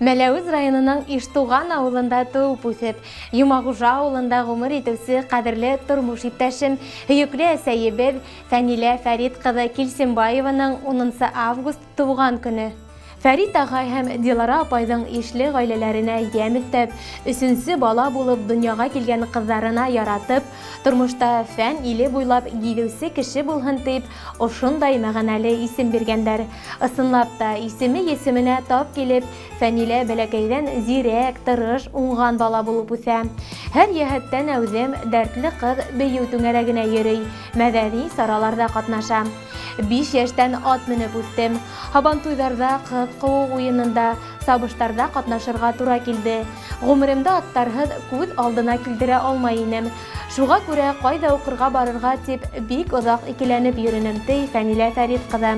Мәләүез районының Иштуган авылында туып үҫеп, Йомағужа авылында ғүмер итеүсе ҡәҙерле тормош иптәшем, һөйөклө әсәйебеҙ Фәнилә Фәрит ҡыҙы Килсенбаеваның 10 август тыуған көнө. Фәрит ағай һәм Дилара апайҙың ишле ғаиләләренә йәм өҫтәп, өсөнсө бала булып донъяға килгән ҡыҙҙарына яратып, тормошта фән иле буйлап гиҙеүсе кеше булһын тип, ошондай мәғәнәле исем биргәндәр. Ысынлап та, исеме есеменә тап килеп, Фәнилә бәләкәйҙән зирәк, тырыш, уңған бала булып үҫә. Һәр йәһәттән әүҙем, дәртле ҡыҙ бейеү түңәрәгенә йөрөй, мәҙәни сараларҙа ҡатнаша. 5 йәштән ат менеп үҫтем. Һабантуйҙарҙа, ҡыҙ ҡыуыу уйынында, сабыштарҙа ҡатнашырға тура килде. Ғүмеремде аттарһыҙ күҙ алдына килтерә алмай инем. Шуға күрә ҡайҙа уҡырға барырға тип бик оҙаҡ икеләнеп йөрөнөм, ти Фәнилә Фәрит ҡыҙы.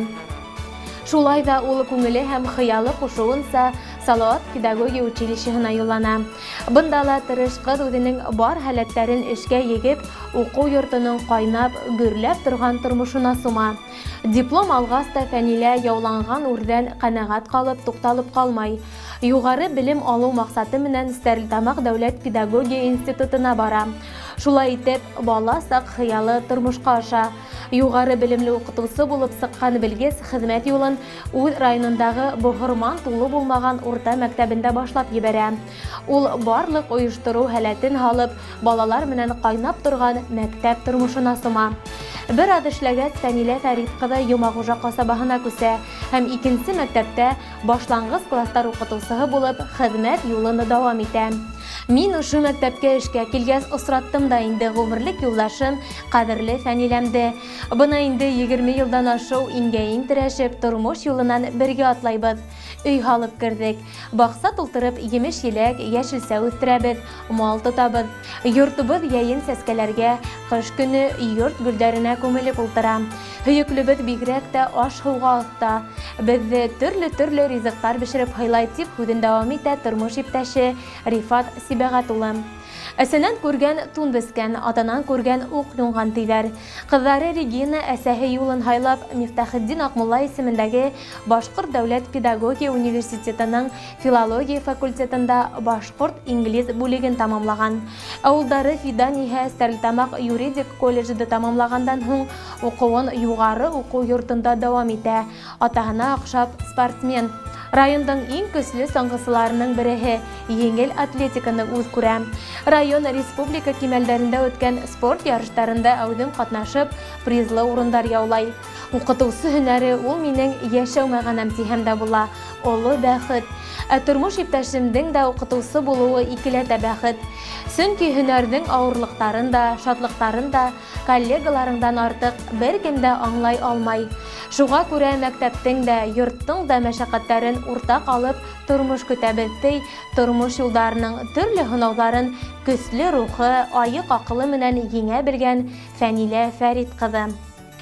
Шулай ҙа ул күңеле һәм хыялы ҡушыуынса Салауат педагогия училищеһына юллана. Бында ла тырыш ҡыҙ үҙенең бар һәләттәрен эшкә егеп, уҡыу йортоноң ҡайнап, гөрләп торған тормошона сума. Диплом алғас та Фәнилә яуланған үрҙән ҡәнәғәт ҡалып, туҡталып ҡалмай. Юғары белем алыу маҡсаты менән Стәрлетамаҡ дәүләт педагогия институтына бара. Шулай итеп, бала саҡ хыялы тормошҡа аша. Юғары белемле уҡытыусы булып сыҡҡан белгес хеҙмәт юлын үҙ районындағы Боһорман тулы булмаған урта мәктәбендә башлап ебәрә. Ул барлыҡ ойоштороу һәләтен һалып, балалар менән ҡайнап торған мәктәп тормошона сума. Бер аҙ эшләгәс, Фәнилә Фәрит ҡыҙы Йомағужа ҡасабаһына күсә һәм икенсе мәктәптә башланғыс кластар уҡытыусыһы булып хеҙмәт юлын дауам итә. Мин ошо мәктәпкә эшкә килгәс осраттым да инде ғүмерлек юлдашым, ҡәҙерле Фәниләмде. Бына инде 20 йылдан ашыу иңгә-иң терәшеп, тормош юлынан бергә атлайбыҙ. Өй һалып керҙек. Баҡса тултырып емеш-еләк, йәшелсә үҫтерәбеҙ, мал тотабыҙ. Йортобоҙ йәйен сәскәләргә, ҡыш көнө йорт гөлдәренә күмелеп ултыра. Һөйөклөбөҙ бигерәк тә аш-һыуға оҫта. Беҙҙе төрлө-төрлө ризыҡтар бешереп һыйлай, тип һүҙен дауам итә тормош иптәше Рифат Сибәғәт улы. Әсәнән күргән тун бескән, атанан күргән уҡ юнған, тиҙәр. Ҡыҙҙары Регина әсәһе юлын һайлап, Мифтахетдин Аҡмулла исемендәге Башҡорт дәүләт педагогия университетының филология факультетында башҡорт-инглиз бүлеген тамамлаған. Ә улдары Фидан иһә Стәрлетамаҡ юридик колледжды тамамлағандан һуң уҡыуын юғары уҡыу йортонда дауам итә. Атаһына оҡшап спортсмен. Райондың иң көслө саңғысыларының береһе, еңел атлетиканы үҙ күрә. Район, республика кимәлдәрендә үткән спорт ярыштарында әүҙем ҡатнашып, призлы урындар яулай. Уҡытыусы һөнәре ул минең йәшәү мәғәнәм тиһәм дә була, оло бәхет. Ә тормош иптәшемдең дә уҡытыусы булыуы икеләтә бәхет. Сөнки һөнәрҙең ауырлыҡтарын да, шатлыҡтарын да коллегаларыңдан артыҡ бер кем дә аңлай алмай. Шуға күрә мәктәптең дә, йорттоң да мәшәҡәттәрен уртаҡ алып тормош көтәбеҙ, ти тормош юлдарының төрлө һынауҙарын көслө рухы, айыҡ аҡылы менән еңә белгән Фәнилә Фәрит ҡыҙы.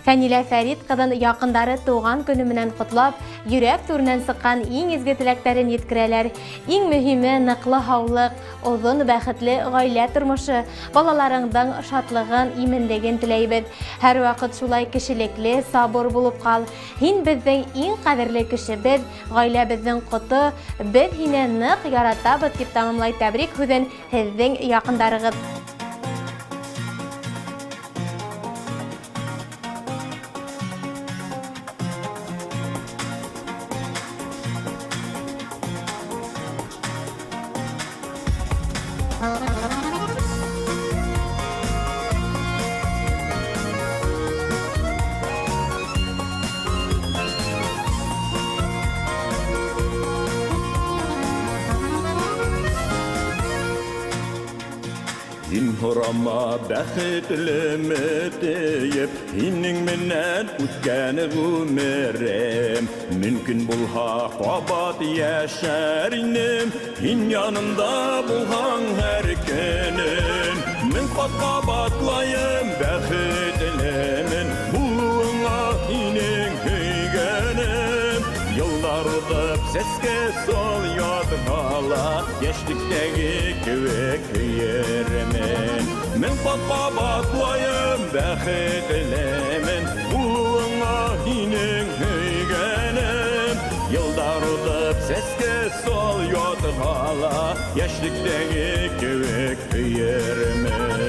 Фәнилә Фәрит ҡыҙын яҡындары тыуған көнө менән ҡотлап, йөрәк түренән сыҡҡан иң изге теләктәрен еткерәләр. Иң мөһиме ныҡлы һаулыҡ, оҙон бәхетле ғаилә тормошо, балаларыңдың шатлығын, именлеген теләйбеҙ. Һәр ваҡыт шулай кешелекле, сабыр булып ҡал. Һин беҙҙең иң ҡәҙерле кешебеҙ, ғаиләбеҙҙең ҡото, беҙ һине ныҡ яратабыҙ, тип тамамлай тәбрик һүҙен һеҙҙең яҡындарығыҙ. Һин һорама бәхетлеме тиеп, һинең менән үткән ғүмерем. Мөмкин булһа ҡабат йәшәр инем, һин янымда булһаң һәр көнөм. Мең ҡат ҡабатлайым бәхетлемен, булыуыңа һинең һөйгәнем. Йылдар уҙып сәскә сал ятһа ла, йәшлектәге кеүек һөйөрмөн. Мең ҡат ҡабатлайым бәхетлемен, булыуыңа һинең һөйгәнем. Йылдар уҙып сәскә сал ятһа ла, йәшлектәге кеүек һөйөрмөн.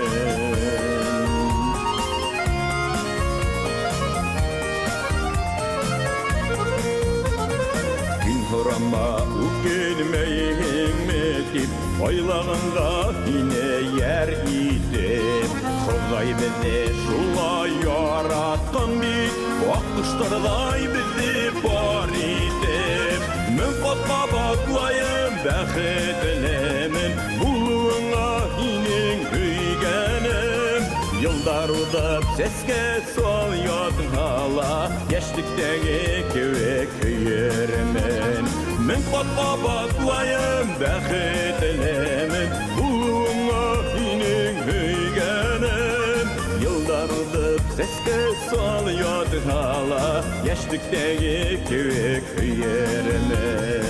Һин һорама, үкенмәйһеңме тип, Айлағанға һине йәр итеп. Хоҙай беҙҙе шулай яратҡан бит, Аҡҡоштарҙай беҙҙе пар итеп. Мең ҡат ҡабатлайым, бәхетлемен булыуыңа һинең һөйгәнем. Йылдар уҙып, сәскә сал ятһа ла, Йәшлектәге кеүек һөйөрмөн. Мең ҡат ҡабатлайым, бәхетлемен булыуыңа һинең һөйгәнем. Йылдар уҙып, сәскә сал ятһа ла, Йәшлектәге кеүек һөйөрмөн.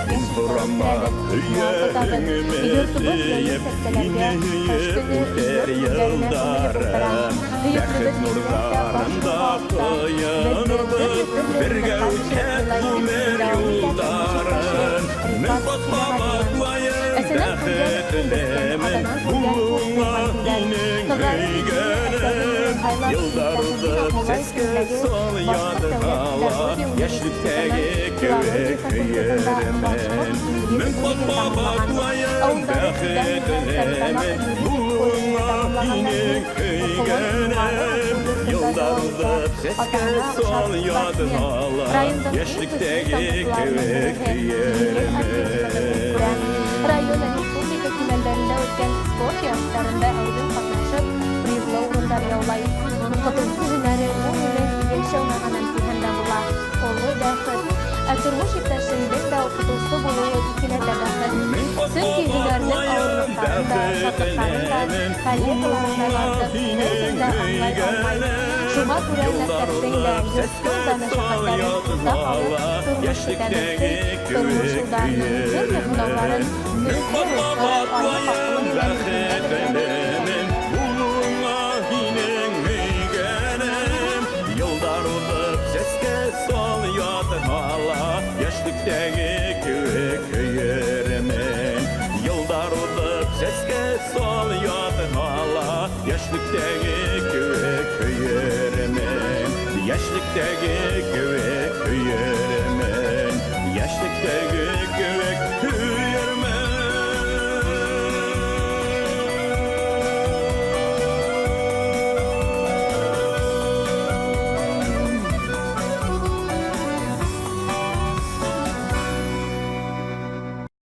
Һин һорама, һөйәһеңме тиеп, Һине һөйөп үтер йылдарым. Бәхет нурҙарында ҡойонорбоҙ, Бергә үткән ғүмер юлдарын. Мең ҡат ҡабатлайым, бәхетлемен булыуыңа һинең һөйгәнем. Йылдар уҙып, сәскә сал ятһа ла, Йәшлектәге кеүек һөйөрмөн. Мең ҡат ҡабатлайым, бәхетлемен булыуыңа һинең һөйгәнем. Йылдар уҙып, сәскә сал ятһа ла, Йәшлектәге кеүек һөйөрмөн. Район, республика кимәлдәрендә үткән спорт ярыштарында әүҙем ҡатнашып, призлы урындар яулай. Уҡытыусы һөнәре ул минең йәшәү мәғәнәм тиһәм дә була. Оло бәхет. Ә тормош иптәшемдең дә уҡытыусы булыуы икеләтә бәхет. Сөнки һөнәрҙең ауырлыҡтарын да, шатлыҡтарын да, коллегаларын да артыҡ бер кем дә аңлай алмай. Шуға күрә мәктәптең дә, йорттоң да мәшәҡәттәрен уртаҡ алып, тормош итәбеҙ. Тормош юлдарының төрлө һынауҙарын көслө рухлы, айыҡ аҡылы менән Бәхетлемен булыуыңа һинең һөйгәнем. Йылдар уҙып, сәскә сал ятһа ла, Йәшлектәге кеүек һөйөрмөн. Йылдар уҙып, сәскә сал ятһа ла, Йәшлектәге кеүек һөйөрмөн. Йәшлектәге кеүек һөйөрмөн. Йәшлектәге